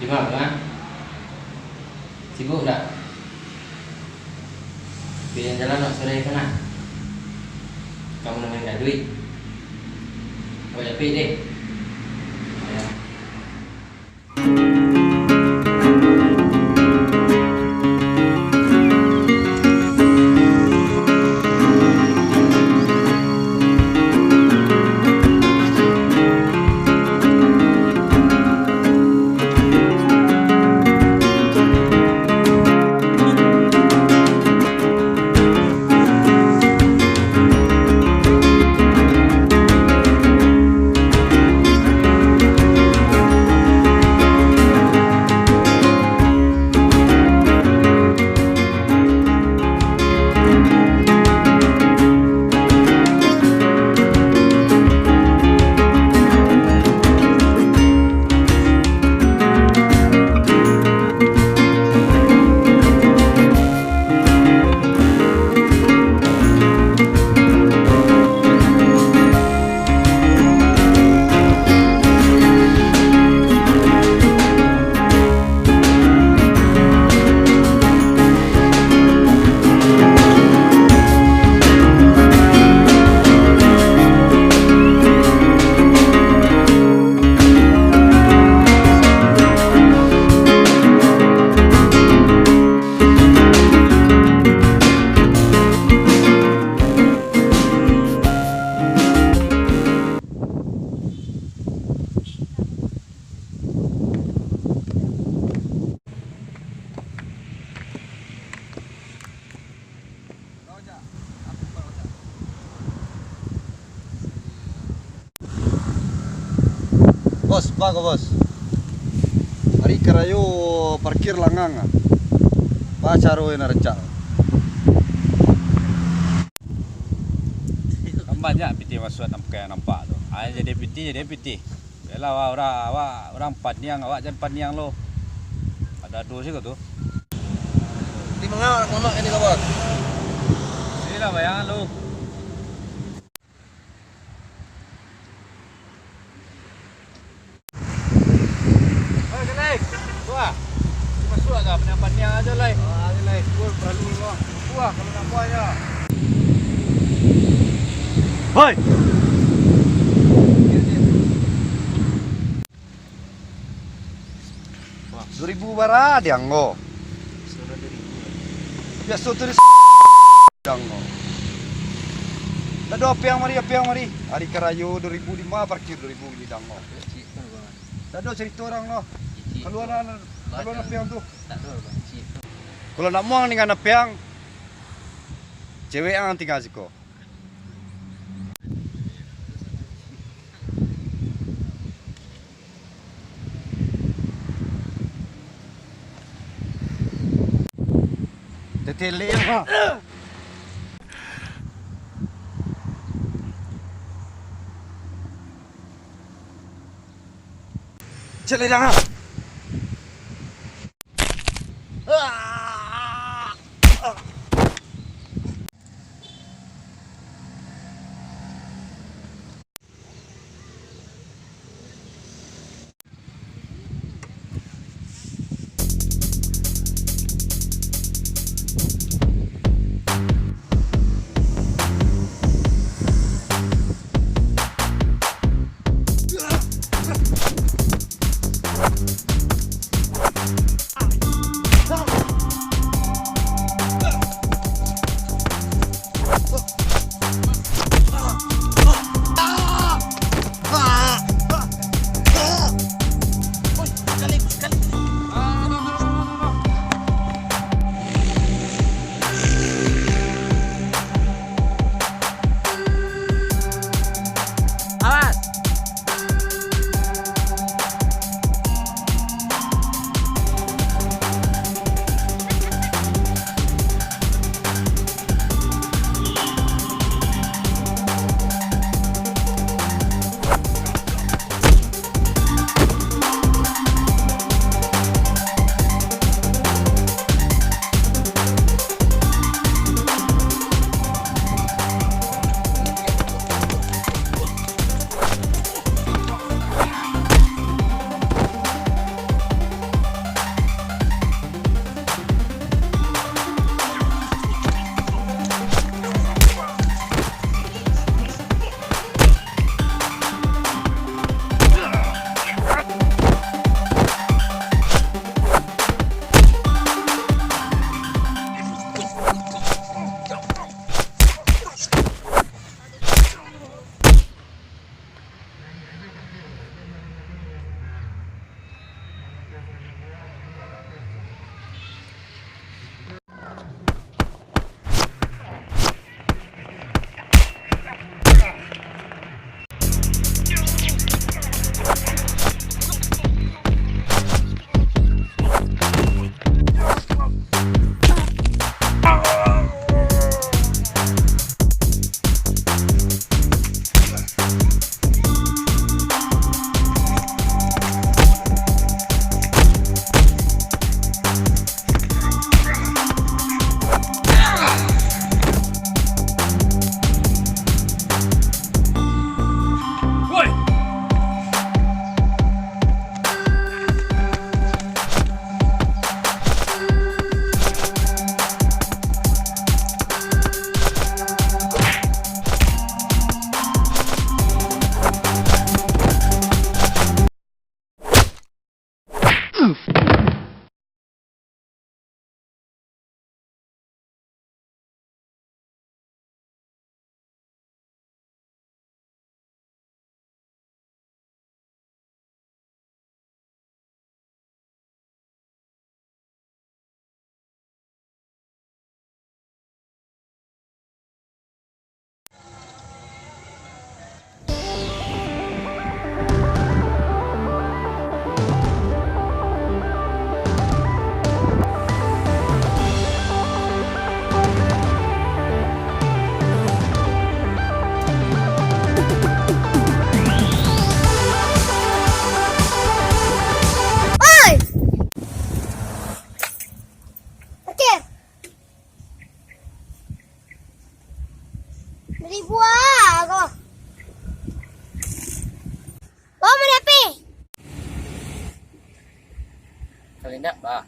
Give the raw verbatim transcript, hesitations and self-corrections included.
Mak, Mak. Sibuk ndak? Pi jalan-jalan nak sore tu nah. Kamu nemuin duit. Kau japik deh. Ya. Bos, baa ko, Bos? Ari ka rayo parkir langang ah. Baa caro nan rancak? Kan banyak pitih masuak nan pakai nampak tu. Ah, jadi pitih, jadi pitih. Yolah, awak urang, awak urang paniang, awak jan paniang lo. Ado-ado siko tu. Di manga nak kono ini, Bos? Sini lah, bayangan lo. Hei, Galai! Buah! Masuak ka paniang-paniang ajo, Lai. Ah, ajo, Lai. Gua perlu lo. Buah, kalau nak buah aja. Hei! Duo ribu bara dianggo. Biaso tu di dianggo. Ndak ado apiang mari, apiang mari. Ari ka rayo duo ribu limo parkir duo ribu di dianggo. Ndak ado carito urang lo. Kalua nan, kalua nan apiang tu. Kalau ndak muang dengan apiang, cewek ang tingga siko. Tetelek, ha. Cek ledang, ha. Buah ko. Wah, mana api? Kalindak, bah.